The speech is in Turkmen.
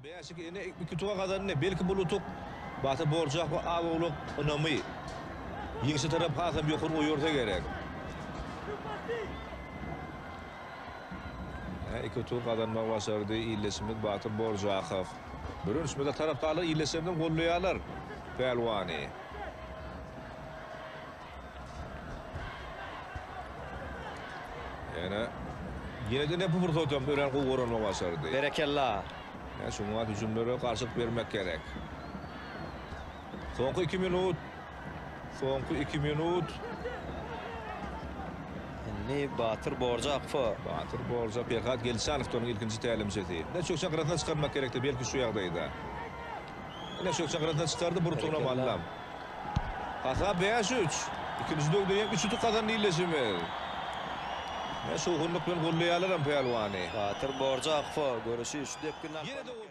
Bäşik ene iki utuga gazandy. Belki bul utuk Batyr Borjakowa az owlak ynamy ýeňşe tarap hasam ýokary goýarsa gerek. Ine iki utugy gazanmagy başardy ildeşimiz Batyr Borjakow. Bürünçmede tarapdarlar ildeşlerini gollaýarlar pälwany. Ýene ýene-de ne bu pursatam örän gowy goranmagy başardy. Berekella. Ýa şuňa hüjümlere garşylyk bermek gerek. Soňky 2 minut. Soňky 2 minut. Indi Batyr Borjakowa. Batyr Borjak Perhat Gelçanow onuň ilkinji tälimçisi. Ne çökçen gyrasyna çykarmak gerekdi belki şu ýagdaýda. Ine çökçen gyrasyna çykardy bir utugyna mallam. Hasap 5-3. Ikinji döwde ýeňip 3 utuk gazandy ildeşimiz. Ne şowhunlyk bilen gollaýarlar hem pälwany. Batyr Borjakowa göreşi şu depginde alyp barmak gerek.